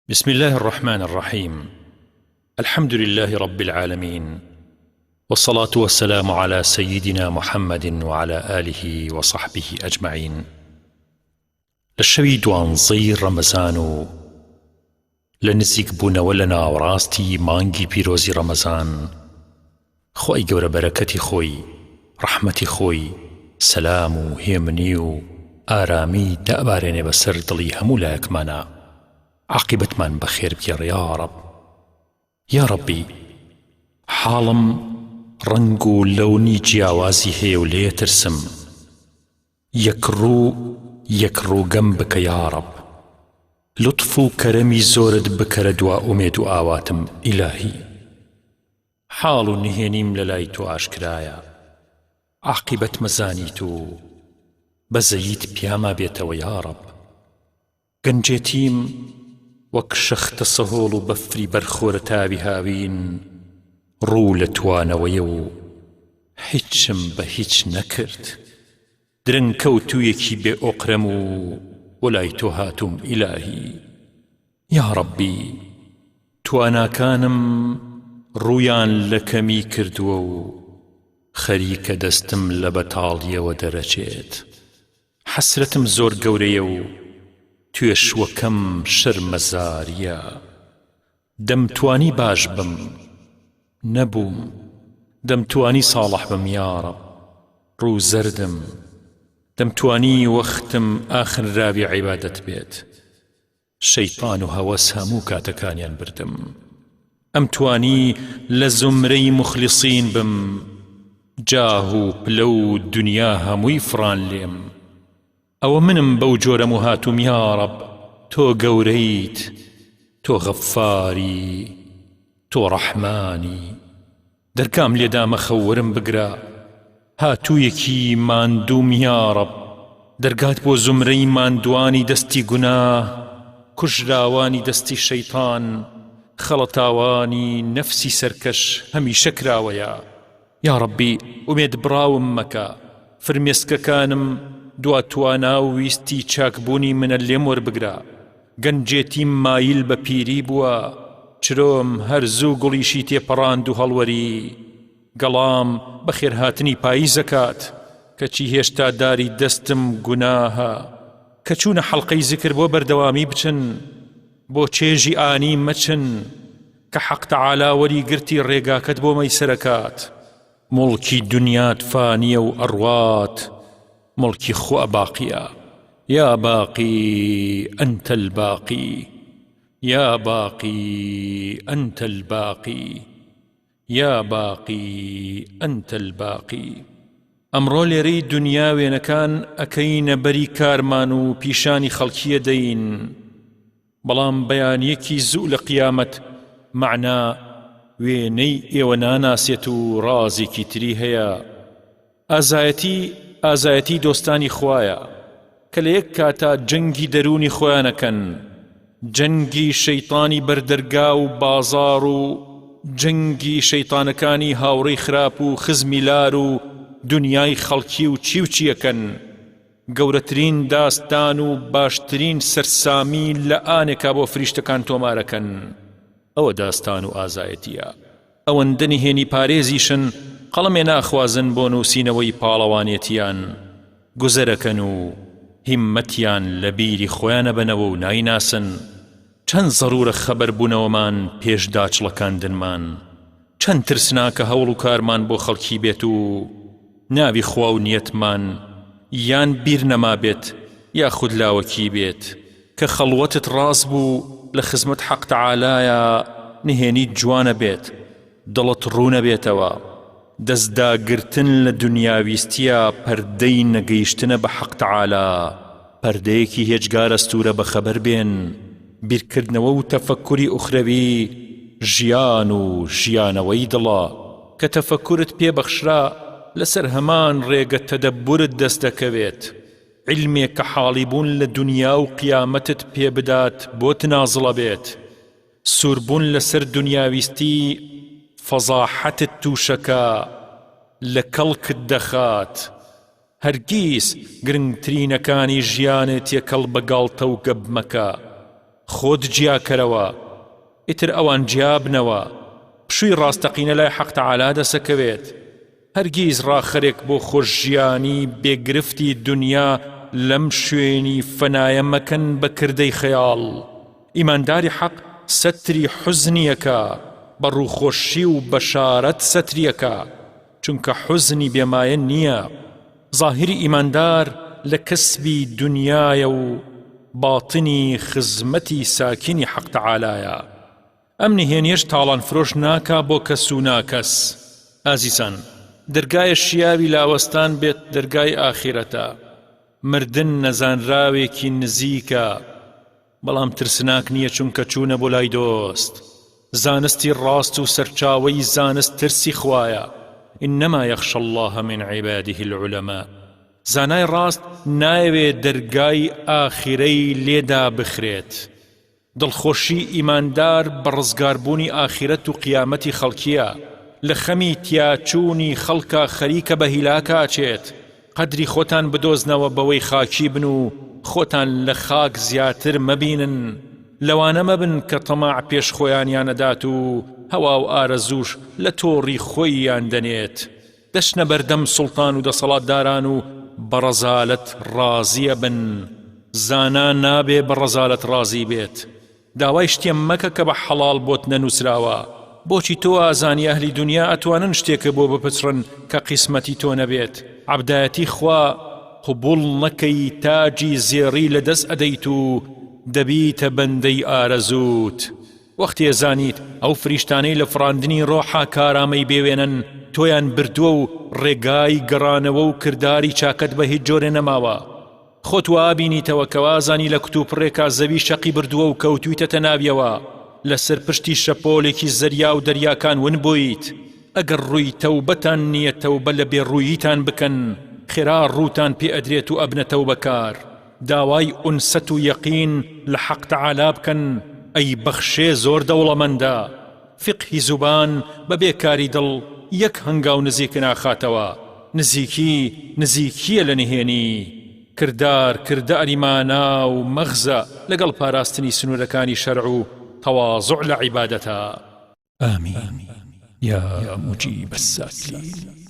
بسم الله الرحمن الرحیم الحمد لله رب العالمین والصلاة والسلام على سيدنا محمد وعلى آله وصحبه أجمعین لە شەوی دوانزەی ڕەمەزان و لە نزیک بوونەوە لە ناوەڕاستی مانگی پیرۆزی ڕەمەزان خوای گەورە بەرەکەتی خۆی ڕەحمەتی خۆی سەلام و هێمنی و ئارامی دابارێنێ بەسەر دڵی هەموو لایەکمانا عاقیبەتمان بەخێر بگێڕێ یاڕەب یاڕەبی حاڵم ڕەنگ و لەونی جیاوازی هەیە و لێترسم یەک ڕوو یەک ڕووگەم بکە یاڕەب لوتف و کەرەمی زۆرت بکەرە دوا ئومێد و ئاواتم ئیلاهی. حاڵ و نهێنیم لە لای تۆ ئاشکرایە عاقیبەتمەزانیت و بەزەییت پیاما بێتەوە یاڕەب گەنجێتیم وەک شەختە سەهۆڵ و بەفری بەر خۆرەتاوی هاوین ڕوو لە توانەوەیە و هیچم بە هیچ نەکرد درەنگ کەوتوویەکی بێ ئۆقرەم و بۆ لای تۆ هاتووم ئیلاهی یاڕەبی تواناکانم ڕوویان لە کەمی کردووە و خەریکە دەستم لە بەتاڵیەوە دەرەچێت حەسرەتم زۆر گەورەیە و توێشوەکەم شەرمەزاریە دەمتوانی باش بم نەبووم دەمتوانی ساڵح بم یاڕەب ڕوو زەردم دەمتوانی وەختم ئاخنراوی عیبادەت بێت شەیتان و هەوەس هەموو کاتەکانیان بردم ئەمتوانی لە زومرەی موخلیصین بم جاه و پلە و دونیا هەمووی فڕان لێم ئەوە منم بەو جۆرەم و هاتووم یاڕەب تۆ گەورەیت تۆ غەففاری تۆ ڕەحمانی دەرگام لێدا مەخە وەرم بگرە هاتوویەکی ماندووم یاڕەب دەرگات بۆ زومرەی ماندووانی دەستی گوناه کوژراوانی دەستی شەیتان خەڵەتاوانی نەفسی سەرکەش هەمیشە کراوەیە یاڕەبی ئومێد بڕاوم مەکە فرمێسکەکانم دوا توانا و ویستی چاکبوونی منە لێم وەربگرە گەنجێتیم مایل بە پیری بووە، چرۆم هەر زوو گوڵیشی تێپەڕاند و هەڵوەری، گەڵام بەخێرهاتنی پاییز ئەکات، کەچی هێشتا داری دەستم گوناهە. کە چوونە حەڵقەی زیکر بۆ بەردەوامی بچن، بۆ چێژی ئانی مەچن، کە حەق تەعالا وەری گرتی ڕێگاکەت بۆ مەیسەرەکات. موڵکی دونیات فانیە و ئەڕوات، موڵکی خوا باقیە یا باقی انت الباقی یا باقی انت الباقی یا باقی انت الباقی ئەمڕۆ لێرەی دونیا وێنەکان ئەکەینە بەری کارمان و پیشانی خەڵکی ئەدەین بەڵام بەیانیەکی زوو لە قیامەت مەعنا وێنەی ئێوە ناناسێت و ڕازێکی تری هەیە ئازایەتی ئازایەتی دۆستانی خوایە کە لە یەک کاتا جەنگی دەروونی خۆیان ئەکەن جەنگی شەیتانی بەردەرگا و بازاڕ و جەنگی شەیتانەکانی هاوڕێی خراپ و خزمی لار و دونیای خەڵکی و چی و چی ئەکەن گەورەترین داستان و باشترین سەرسامی لە ئانێکا بۆ فریشتەکان تۆمارەکەن ئەوە داستان و ئازایەتیە ئەوەندە نهێنی پارێزیشن قەڵەمێ ناخوازن بۆ نووسینەوەی پاڵەوانێتیان گوزەرەکەن و هیممەتیان لە بیری خۆیان ئەبەنەوە و نایناسن چەند زەروورە خەبەر بوونەوەمان پێش داچڵەکاندنمان چەند ترسناکە هەوڵ و کارمان بۆ خەڵکی بێت و ناوی خوا و نیەتمان یان بیر نەمابێت یاخود لاوەکی بێت کە خەڵوەتت ڕاست بوو لە خزمەت حەق تەعالایا نهێنیت جوانە بێت دڵت ڕوونەبێتەوە دەست داگرتن لە دونیاویستیا پەردەی نەگەیشتنە بە حەق تەعالا پەردەیەکی هێجگار ئەستوورە بەخەبەر بێن بیرکردنەوە و تەفەکوری ئوخرەوی ژیان و ژیانەوەی دڵە کە تەفەکورت پێ بەخشرا لەسەر هەمان ڕێگە تەدەبورت دەست دەکەوێت عیلمێک کە حاڵی بوون لە دونیا و قیامەتت پێ بدات بۆت نازڵ ئەبێت سووربوون لەسەر دونیاویستی فەزاحەتت تووشەکا لە کەڵکت دەخات هەرگیز گرنگترینەکانی ژیانێ تێکەڵ بە گاڵتە و گەپ مەکە. خۆت جیاکەرەوە ئیتر ئەوان جیابنەوە پشووی ڕاستەقینە لای حەق تەعالا دەسەکەوێت هەرگیز ڕاخەرێک بۆ خۆشژیانی بێ گرفتی دونیا لەم شوێنی فەنایە مەکەن بە کردەی خەیاڵ. ئیمانداری حەق سەتری حوزنی ئەکا، بە ڕووخۆشی و بەشارەت سەتری ئەکا، چونکە حوزنی بێ مایە نییە. زاهیری ئیماندار لە کەسبی دونیایە و باتنی خزمەتی ساکینی حەق تەعالایە. ئەم نهێنیەش تاڵان فرۆش ناکا بۆ کەس و ناکەس. ئازیزان دەرگایە شیاوی لاوەستان بێت دەرگای ئاخیرەتە مردن نەزانراوێکی نزیکە بەڵام ترسناک نیە چونکە چوونە بۆ لای دۆست زانستی ڕاست و سەرچاوەی زانست ترسی خوایە انما یخشی اللە من عباده العلماء زانای ڕاست نایەوێ دەرگای ئاخیرەی لێ دابخرێت. دڵخۆشی ئیماندار بە ڕزگاربوونی ئاخیرەت و قیامەتی خەڵکیە، لە خەمی تیاچوونی خەڵکا خەریکە بە هیلاکا ئەچێت، قەدری خۆتان بدۆزنەوە بەوەی خاکی بن و خۆتان لە خاک زیاتر مەبینن، لەوانە مەبن کە تەماع پێش خۆیانیان ئەدات و هەوا و ئارەزووش لە تۆڕی خۆییان دەنێت. دەچنە بەردەم سوڵتان و دەسەڵاتداران و بە ڕەزالەت ڕازی ئەبن، زانا نابێ بە ڕەزالەت ڕازی بێت، داوای شتێ مەکە کە بە حەڵاڵ بۆت نەنووسراوە، بۆچی تۆ ئازانی ئەهلی دونیا ئەتوانن شتێکە بۆ بپچڕن کە قیسمەتی تۆ نەبێت، عەبدایەتی خوا قبوڵ نەکەی تاجی زێڕی لەدەست ئەدەیت و دەبیتە بەندەی ئارەزووت. وەختێ زانیت ئەو فریشتانەی لە فڕاندنی ڕۆحا کارامەی بێوێنەن تۆیان بردووە و ڕێگای گەڕانەوە و کرداری چاکەت بە هیچ جۆرێ نەماوە خۆت وا بینیتەوە کە وازانی لە کوتوپڕێکا زەوی شەقی بردووە و کەوتوویتەتە ناویەوە لەسەر پشتی شەپۆلێکی زەریا و دەریاکان ون بوویت ئەگەر ڕووی تەوبەتان نییە تەوبە لە بێڕووییتان بکەن خێرا ڕووتان پێ ئەدرێت و ئەبنە تەوبەکار. داوای ئونسەت و یەقین لە حەق تەعالا بکەن ئەی بەخشێ زۆر دەوڵەمەندە فیقهی زوبان بە بێ کاری دڵ یەک هەنگاو نزیک ناخاتەوە نزیکی نزیکیە لە نهێنی کردار کرداری مانا و مەغزە لەگەڵ پاراستنی سنورەکانی شەرع و تەوازوع لە عیبادەتا. آمین یا مجیب السائلین.